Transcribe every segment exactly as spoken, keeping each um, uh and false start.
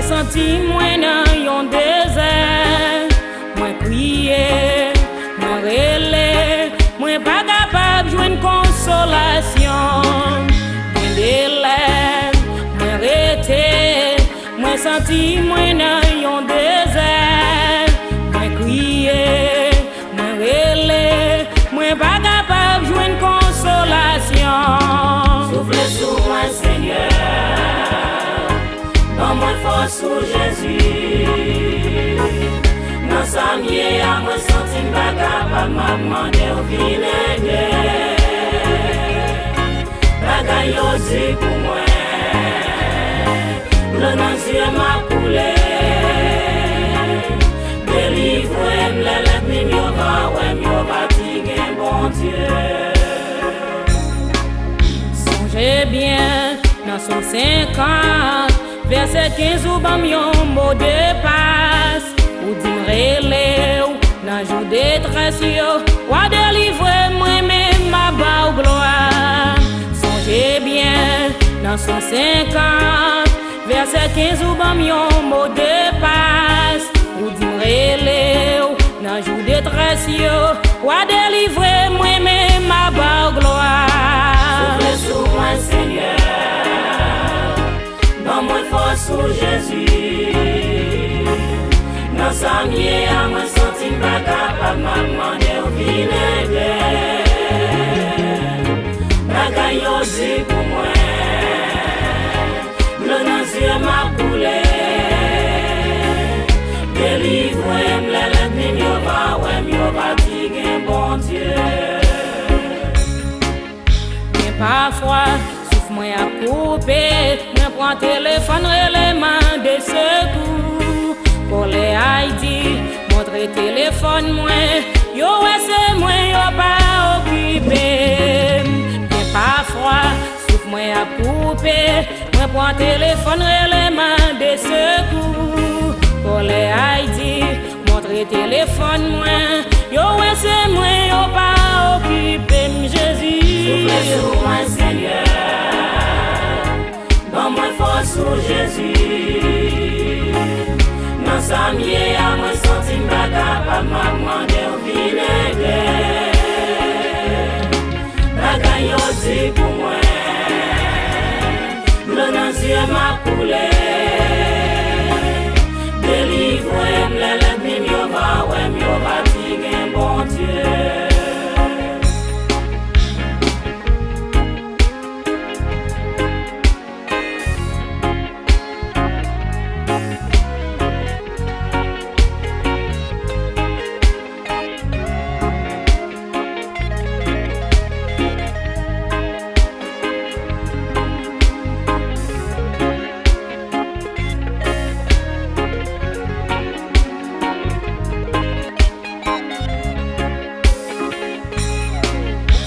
Santi mwen nan yon dezè, mwen kriye, mwen rele, mwen pa kapab jwenn konsolasyon. Gen de lè, mwen rete, mwen santi mwen nan yon dezè, mwen kriye, mwen rele, mwen pa kapab jwenn konsolasyon. Soufle sou mwen, Senyè, ban mwen fòs ou, Jezi. Nan sa m ye a, mwen santi m pa kapab, m ap mande w vin ede. Bagay yo di pou mwen, dlo nan zye m ap koule. Delivre m lè lènmi m yo va wè m, yo va di gen Bondye. Sonje byen, nan Sòm senkant, vèsè kenz, ou ban m yon mo de pas. Ou di m rele w nan jou detrès yo, w a delivre mwen, men m a ba w glwa. Sonje byen, nan Sòm senkant, vèsè kenz, ou ban m yon mo de pas. Ou di m rele w nan jou detrès yo, w a delivre mwen, men m a ba w glwa. Soufle sou mwen, Senyè, ban mwen fòs ou, Jezi. Nan sa m ye a, mwen santi m pa kapab, m ap mande w vin ede. Bagay yo di pou mwen, dlo nan zye m ap koule. Delivre m lè lènmi m yo va wè m, yo va di gen Bondye. Men pafwa, souf mwen ap koupe, mwen pran telefòn rele mande sekou. Kòlè Ayiti montre telefòn mwen, yo wè se mwen, yo pa okipe m. Men pafwa, souf mwen ap koupe, mwen pran telefòn rele mande sekou. Kòlè Ayiti montre telefòn mwen, yo wè se mwen, yo pa okipe m, Jezi. Soufle sou mwen, Senyè, ban mwen fòs ou, Jezi. Nan sa m ye a, mwen santi m pa kapab, m ap mande w vin ede. Bagay yo di pou mwen, dlo nan zye m ap koule. Delivre m lè lènmi m yo va wè m, yo va di gen Bondye.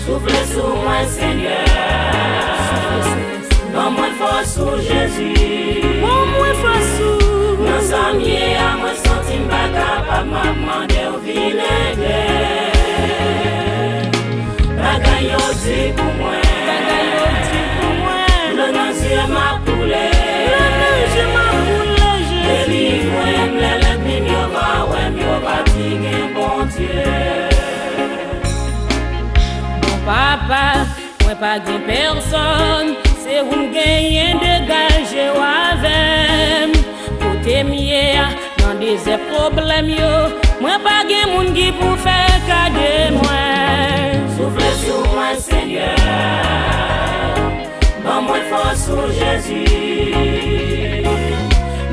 Soufle sou mwen, Senyè. Ban mwen fòs ou, Jezi. Ban mwen fòs ou. Nan sa m ye a, mwen santi m pa kapab, m ap mande w vin ede. Bagay yo di pou mwen, bagay yo di pou mwen, dlo nan zye m ap koule. Dlo nan zye m ap koule, Jezi. Delivre m lè lènmi m yo va wè m, yo va di gen Bondye. Bon papa, mwen pa gen pèsòn, se ou m genyen, degaje w avè m. Kote m ye a, nan dezè pwoblèm yo, mwen pa gen moun ki pou fè ka de mwen. Soufle sou mwen, Senyè. Ban mwen fòs ou, Jezi.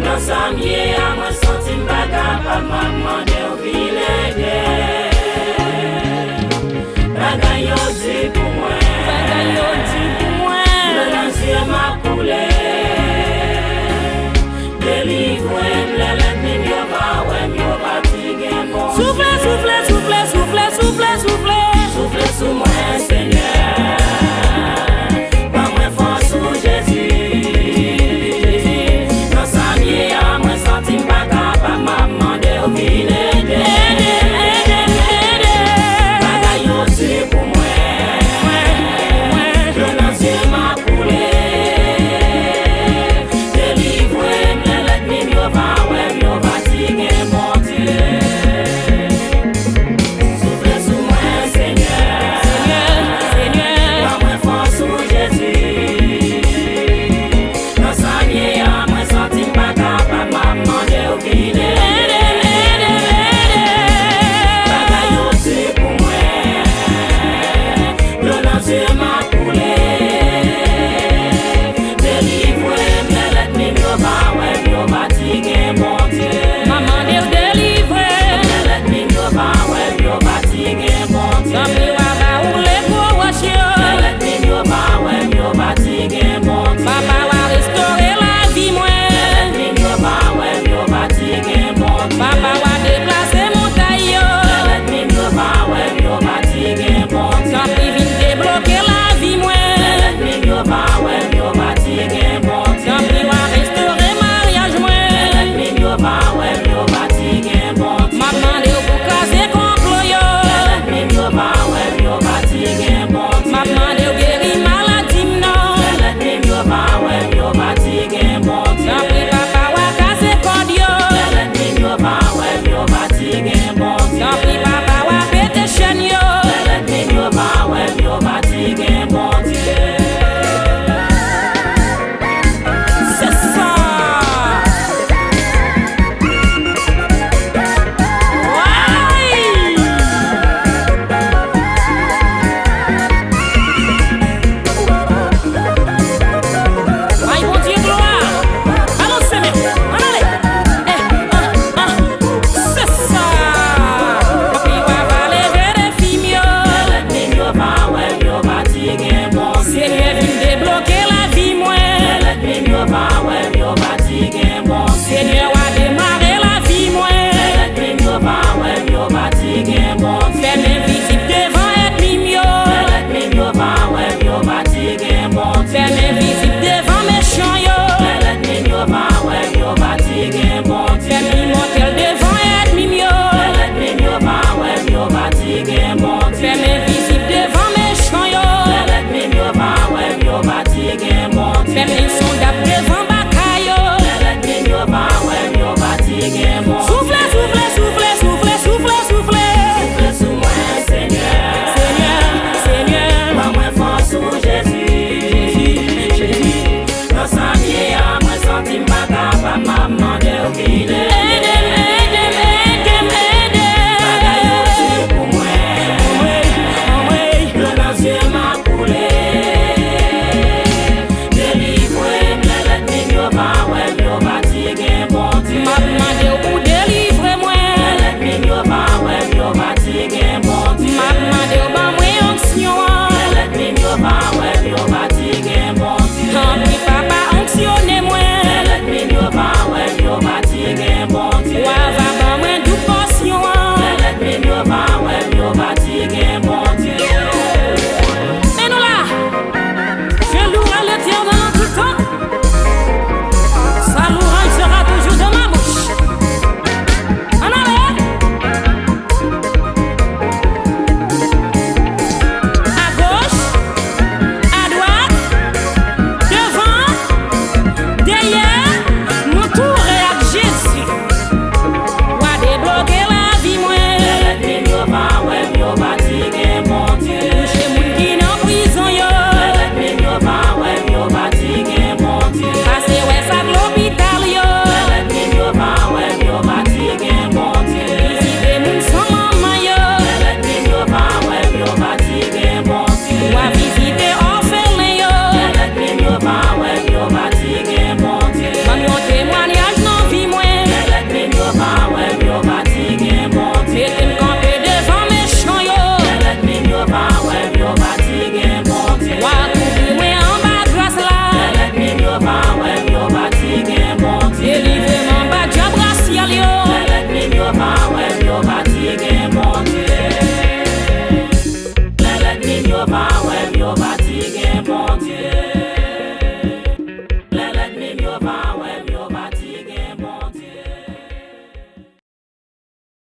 Nan sa m ye a, mwen santi m pa kapab, m ap mande w vin ede. Bagay yo di pou mwen, bagay yo di pou mwen, dlo nan zye m ap koule. Delivre m lè lènmi m yo va wè m, yo va di gen Bondye. Soufle, soufle, soufle, soufle, soufle, soufle. Soufle sou mwen, Senyè. Ban mwen fòs ou, Jezi. Nan sa m ye a, mwen santi m pa kapab, m ap mande w vin ede. Fè m ensondab devan baka yo. Lè lènmi m yo va wè m, yo va di gen Bondye. Soufle, soufle, soufle, soufle, soufle, soufle. Soufle sou mwen, Senyè. Senyè, Senyè. Ban mwen fòs ou, Jezi. Jezi, Jezi. Nan sa m ye a, mwen santi m pa kapab, m ap mande w kite m. Ede m, ede m, ede m, ede m. Bagay yo di pou mwen. Anmwey, anmwey. Dlo nan zye m ap koule. Delivre m, lè lènmi m yo va wè m, yo va di gen Bondye. M ap mande w pou delivre mwen. Lè lènmi m yo va wè m, yo va di gen Bondye. M ap mande w ban mwen onksyon an. Lè lènmi m yo va wè m, yo va di gen Bondye. Tanpri, Papa, onksyone mwen. Lè lènmi m yo va wè m, yo va di gen Bondye. Wa va ban mwen doub pòsyon an. Lè lènmi m yo va wè m, yo va di gen Bondye. Men nou la. Je louerai l'Éternel en tout temps. Sa louange sera toujours dans ma bouche. Ann ale! Agoch, adwat, devan, dèyè, nou tou re ak Jezi. Wa debloke lavi mwen. Lè lènmi m yo va wè m, yo va di gen Bondye. Touche moun ki nan prizon yo. Lè lènmi m yo va wè m, yo va di gen Bondye. Pase wè sa k lopital yo. Lè lènmi m yo va wè m, yo va di gen Bondye. Vizite moun san manman yo. Lè lènmi m yo va wè m, yo va di gen Bondye. Wa vizite òfelen yo. Lè lènmi m yo va wè m, yo va di gen Bondye. Ban m yon temwayaj nan vi mwen. Lè lènmi m yo va wè m, yo va di gen Bondye. Mete m kanpe devan mechan yo. Lè lènmi m yo va wè m, yo va di gen Bondye. Wa kouvri mwen anba gras la. Lè lènmi m yo va wè m, yo va di gen Bondye. Delivre m anba dyab rasyal yo. Lè lènmi m yo va wè